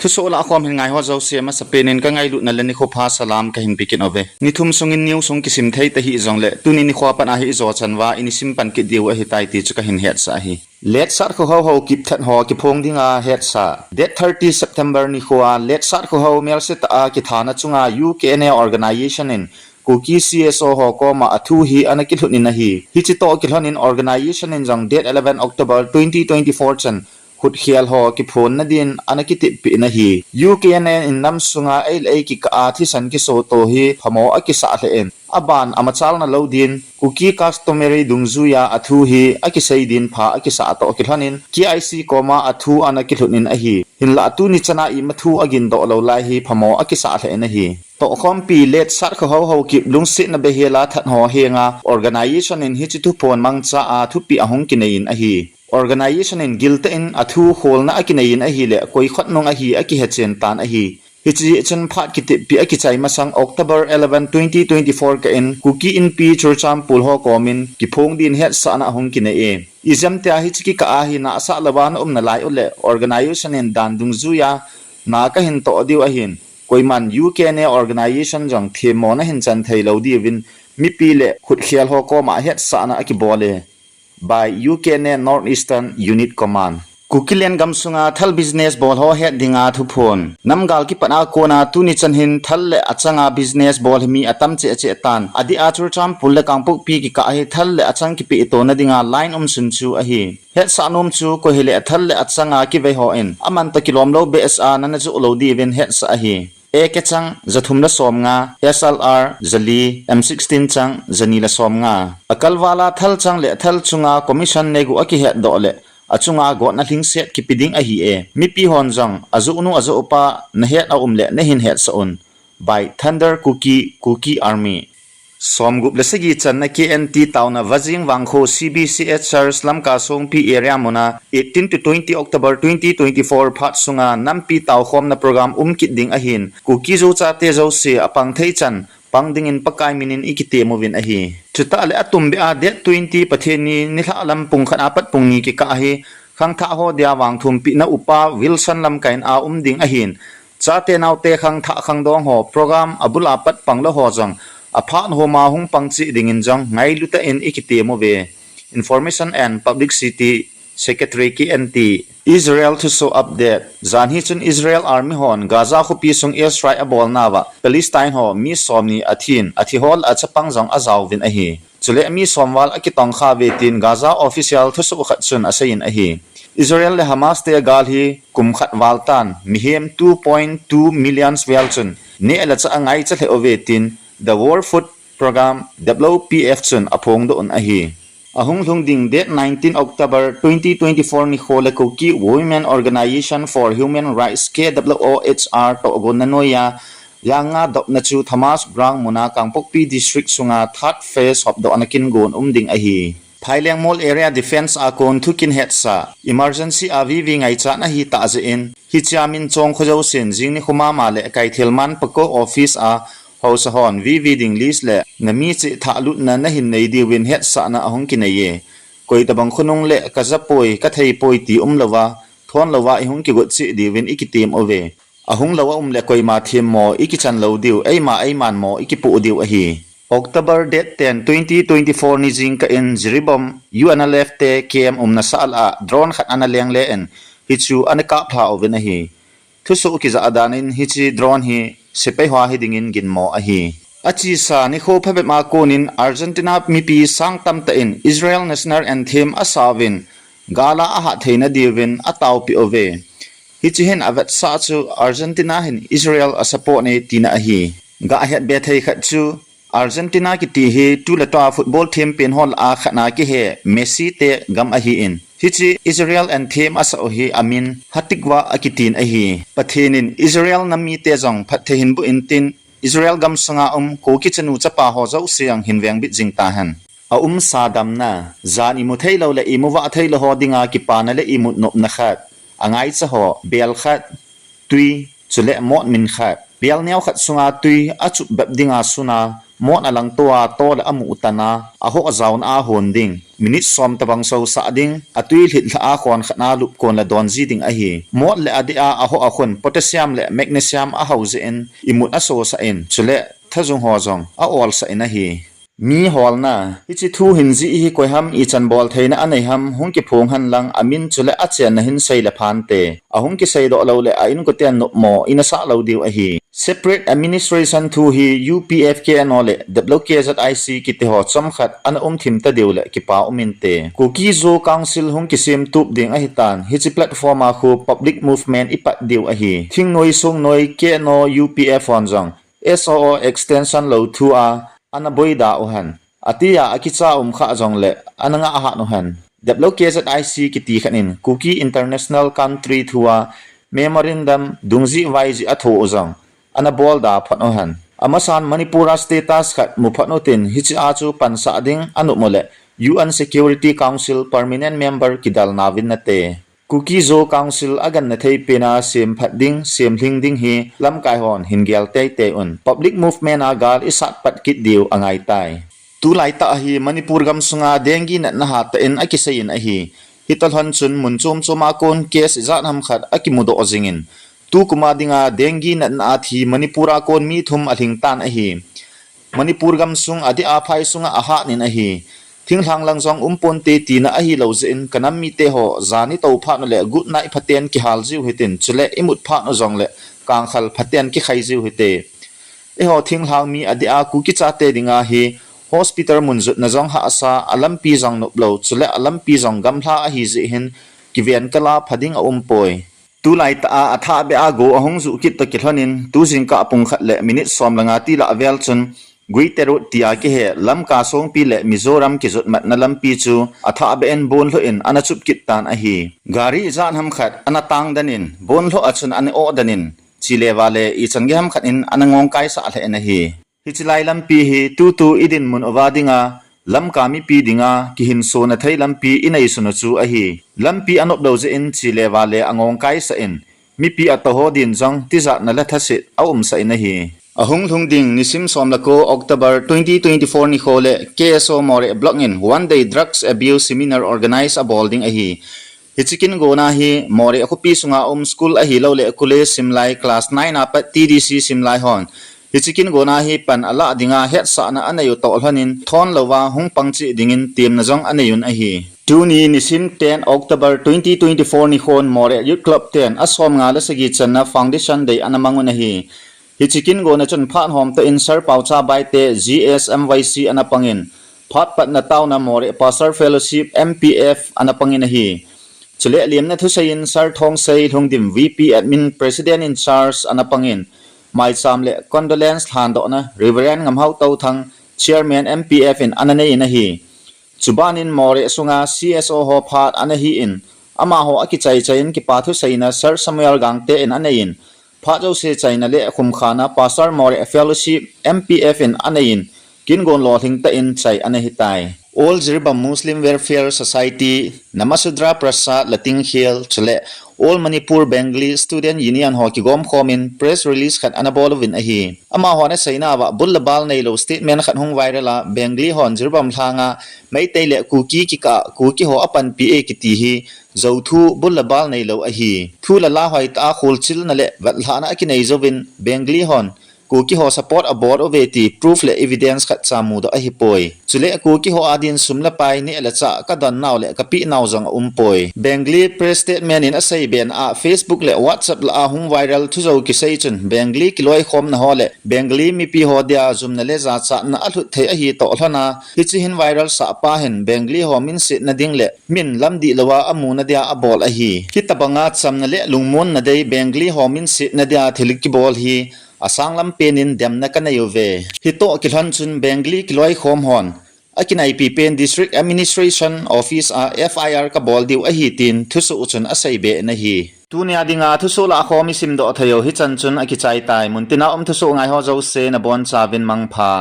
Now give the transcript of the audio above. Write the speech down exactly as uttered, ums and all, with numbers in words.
Thusoh lahkhom hin ngaiho jouse masapen in kangailutna le nikho pha salam kahin pe kit uve. Nithum sungin news hung kisim thei tahih jongle, tuni nikho a pat a hi ijo chan uva ini sim pan kit diu ahitai ti chu kahin hetsah ahi. Late Satkhohao Haokip that ho kiphong dinga hetsah. Date thirty September nikho a Late Satkhohao melse tah a kithana chunga U K N A organization in Kuki C S O ho koma athu hi ana kilhut in ahi. Hiche toh kilhon in organization in jong date eleven October twenty twenty-four chan khutkhel ho kiphonna din ana kiteppeh in ahi. U K N A in nam sunga ei le ei kikah a thisan kisoto hi phamo akisah lheh in, aban amachalna lou din Kuki customary dungjuiya athu hi akisei din pha akisah toh kilhon in K I C koma athu ana kilhut in ahi. Hinlah tuni chana ima thu agindoh lou lai hi phamo akisah lheh in ahi. Tohkhompi Late Satkhohao Haokip lungsetna behel a that ho henga organization in hiche thuphon mangcha a thupeh ahung kinei in ahi. Organization in giltah in athu kholna akinei in ahile, koi khut nung ahi akihechen tan ahi. Hiche jeh chun phat kiteppeh akichai masang October eleven, twenty twenty-four kah in Kuki Inpi Churachandpur ho komin kiphong din hetsahna ahung kinei e. Ijemtia hiche kikah a hi nahsah louva na um nalai uleh, organization in dan dungjuiya na kahin toh diu ahin, koiman U K N A organization jong themmo nahin chan thei lou diuvin mipi le khutkhel ho koma hetsahna akibol e. By U K N A North Eastern Unit Command. Kukiland gamsunga thal business bol ho het dinga thuphon. Namgal kipat a kona tuni chan hin thal le achanga business bol hi mi atam cheh cheh tan. Adeh a Churachandpur le Kangpokpi kikah hi thal le achang kipeh tona dinga line um sun chu ahi. Hetsah nom chu koi hile thal le achanga kivei hon aman toh kilom lou behseh a nana joh lou diuvin hetsah ahi. A kechang, jathum le somnga, S L R, jali, M sixteen chang, jani le somnga. Akalvala thal chang le thal chunga commission neguh akihetdoh le, achunga gotna lhingset kipe ding ahi e. Mipi hon jong, ajoh nu ajoh pa, nahet a um le, nahin hetsah un. By Thunder Kuki, Kuki Army. Somgup le sagi channa K N T taona Vajing Vangkho C B C S Church Lamka Songpi area muna eighteen to twenty October twenty twenty-four phat sunga nampi taokhomna program um kit ding ahin, Kuki Zo chate jouse apang thei chan pang dingin Pakai minin ikitem uvin ahi. Chutah le atumbeh a date twenty Pathen ni nilhah lam pung khat apat pung ni kikah hi khangthah ho dia vangthumpehna upa Wilson Lamka in a um ding ahin, chate naote khangthah khangdong ho program abul a pat pang lou ho jong aphat homa hung pang cheh dingin jong ngailu tah in ikitem uve. Information and Publicity Secretary K N T. Israel thusoh update. Janhi chun Israel Army hon Gaza khopi sung airstrike abolnauva Palestine ho mi somni athin, athi ho le achapang jong ajaovin ahi. Chule mi som val akitongkha uve tin Gaza official thusoh khat chun aseiyin ahi. Israel le Hamas te gal hi kum khat val tan, mihem two point two million val chun neh le chah angaicha lheh uve tin The World Food Programme, W P F chun aphongdoh un ahi. Ahung lhung ding date nineteen October twenty twenty-four nikho le Kuki Women Organisation for Human Rights, K W O H R toh gonna noiya, Yanga dopna chu Thomas Brown muna Kangpokpi District sunga third phase hopdohna kin gon um ding ahi. Phaileng Mol Area Defence a kon thukin hetsah, emergency a vivi ngaichat ahi tah jeh in, hichea min chong kho jousen jing nikho mama le Kaithel Manpako office a haosa hon vivi ding list le nami cheh thah lutna nahin nei diuvin hetsahna ahung kinei e. Koitabang khonung le kajapoi, katheipoi ti umlouva, thonlouva ihung kigot cheh diuvin ikitem uve. Ahung lou a um le koima themmo ikichan lou diu, eima eimanmo ikipoh diu ahi. October date ten, twenty twenty-four ni jingkah in Jiribam U N L F te camp umna sahlah a drone khat ana lengle in, hichu ana kaplha uvin ahi. Thusoh kijah dan in hiche drone hi sepai ho hiding in ginmo ahi. Achesa nikho phabep a kon in Argentina mipi sang tamtah in Israel National Anthem asauvin, gal a ahat theina diuvin ataopeh uve. Hiche hin avetsah chu Argentina hin Israel asupport e tina ahi. Gah hetbe thei khat chu Argentina kiti hi tuletua football thempen ho lah a khat a kihe Messi te gam ahin, hiche Israel anthem asah u hi amin Hatikva akitin ahi. Pathen in Israel nam mite jong phatthei hin boh intin, Israel gamsunga um Kuki chanu chapa ho jouse jong hin vengbit jing tahen. Aumsa damna, jan imu theilou le imu vah theilou ho dinga kipana le imut nopna khat, angaicha ho, bel khat, tui, chule mot min khat. Bel neo khat sunga tui achup bep dinga suna, Mot a langto a to le amu tana, ahoh jaona a hon ding. Minute som tabang sosah ding, atui lhit lha a khon khat na lup kon le don ji ding ahi. Mot le adeh a ahoh a khun potassium le magnesium ahao jeh in imut asosah in, chule thajung ho jong a-olsah in ahi. Mi holna, hiche thu hin jih hi koi ham, ichan bol theina anei ham, hung kiphong hen lang, amin chule achenna hin sei le phante. Ahung kisei doh lou le a inkoten nopmo ina sah lou diu ahi. Separate administration thu hi U P F K N O le W K Z I C kiti ho chomkhat ana um thim ta diu le kipa um inte. Kuki Zo Council hung kisem tup ding ahitan, hiche platform a khu public movement ipat diu ahi. Thingnoi Songnoi K N O U P F hon jong S O O extension lou thu a ana boida u hen. Atia akicha um kha jongle ana ngah hat u hen. W K Z I C kiti khat in Kuki International Country thu a memorandum dungjih vaijih atho u jong ana bolda phot u hen. Amasan Manipur a status khat mu phot u tin hiche a chu pansah ding anop u le U N Security Council Permanent Member kidalna vin nate. Kuki Zo Council aganna thei pen a sem phat ding, sem lhing ding hi lamkai hon hin gel teitei un. Public movement a gal isat pat kit diu angai tai. Tulai tah hi Manipur gamsunga dengue natna hatah in akisei in ahi. Hitoh lhon chun mun chom chom a kon case ijat ham khat akimu doh jing in, tukum a dinga dengue natna a thi Manipur a kon mi thum alhing tan ahi. Manipur gamsung adeh a phai sunga ahat nin ahi. Thinglhang lang jong um ponte tina ahilou jeh in kanam mite ho jan itoh phat u le good night phaten kihal jiu hitin, chule imut phat u jongle kangkhal phaten kikhai jiu hite. Eiho thinglhang mi adeh a Kuki chate dinga hi hospital mun jutna jong hahsa, alampi jong nop lou, chule alampi jong gamla ahi jeh hin kiven kala pha ding aum poi. Tulai tah a athah beh a go ahung juh kit toh kilhon in, tu jingkah pung khat le minute som le nga tilah vel chun Guite Road tia kihe Lamka Songpi le Mizoram kijot matna lampi chu athah beh in bonlhoh in ana chup kit tan ahi. Gari ijat ham khat ana tang den in, bonlhoh a chun ana oh den in, chule vale ichan gei ham khat in ana ngongkai sah lheh in ahi. Hiche lai lampi hi tutu idinmun uva dinga, Lamka mipi dinga kihinsona thei lampi inei sun u chu ahi. Lampi anop lou jeh in chule vale angongkai sah in, mipi atoh ho din jong tijatna le thaset aumsah in ahi. Ahung lhung ding nisim som le ko October twenty twenty-four nikho le K S O Moreh Block in One Day Drugs Abuse Seminar organize abol ding ahi. Hiche kin gona hi Moreh khopi sunga um school ahilou le college simlai class nine a pat T D C simlai hon hiche kin gona hi pan alah dinga hetsahna anei u toh lhon in thon louva hung pang cheh dingin temna jong anei un ahi. Tuni nisim ten October twenty twenty-four nikhon Moreh Youth Club ten asom nga le sagi channa foundation day ana mang un ahi. Hiche kin gona chun phat hom toh in Sir Paocha Baite G S M Y C ana pang in, phat patna taona Moreh Pastor Fellowship M P F ana pang in ahi. Chule lemna thusei in Sir Thongsei Lhungdim V P Admin President in Charge ana pang in, maicham le condolence lhandohna Reverend Ngamhao Touthang Chairman M P F in ana nei in ahi. Chuban in Moreh sunga C S O ho phat ana hi in, amaho akichai chai in kipa thuseina Sir Samuel Gangte in anei in, phat jouse chaina le khumkhana Pastor Moreh Fellowship M P F in anei in, kin gon lolhing tah in chai ana hitai. All Jiribam Muslim Welfare Society, Namasudra Prasad Latingkhel, chule All Manipur Bengali Student Union ho kigom khom in press release khat ana bol uvin ahi. Amahon aseina uva bul le bal neilou statement khat hung viral a, Bengali hon Jiribam lhanga Meitei le Kuki kikah a Kuki ho apanpi e kiti hi jou thu bul le bal neilou ahi. Thu le la hoitah a kholchilna le vetlhahna akinei jouvin Bengali hon Kuki ho support abol uve ti proof le evidence khatcha mudoh ahipoi. Chule Kuki ho adin sum le pai neh le chah kadon nau le kapeh nau jong aumpoi. Bengali press statement in aseibe na a, Facebook le WhatsApp lah a hung viral thujou kisei chun Bengali kiloikhomna ho le Bengali mipi ho dia jumna le jachatna alhut thei ahi toh lhon a, hiche hin viral sahpa hin Bengali ho minsetna ding le min lamdih louva amuna dia abol ahi. Hitobanga chamna le lungmonna dei Bengali ho minsetna dia thil kibol hi asanglam pen in demna kanei uve. Hitoh kilhon chun Bengali kiloikhom hon akinaipi pen District Administration Office a F I R kabol diu ahi tin thusoh u chun aseibe na ahi. Tunia dinga thusoh lahkhom isimdoh thei u hichan chun akichai tai. Muntina um thusoh ngai ho jouse nabonchauvin mangpha.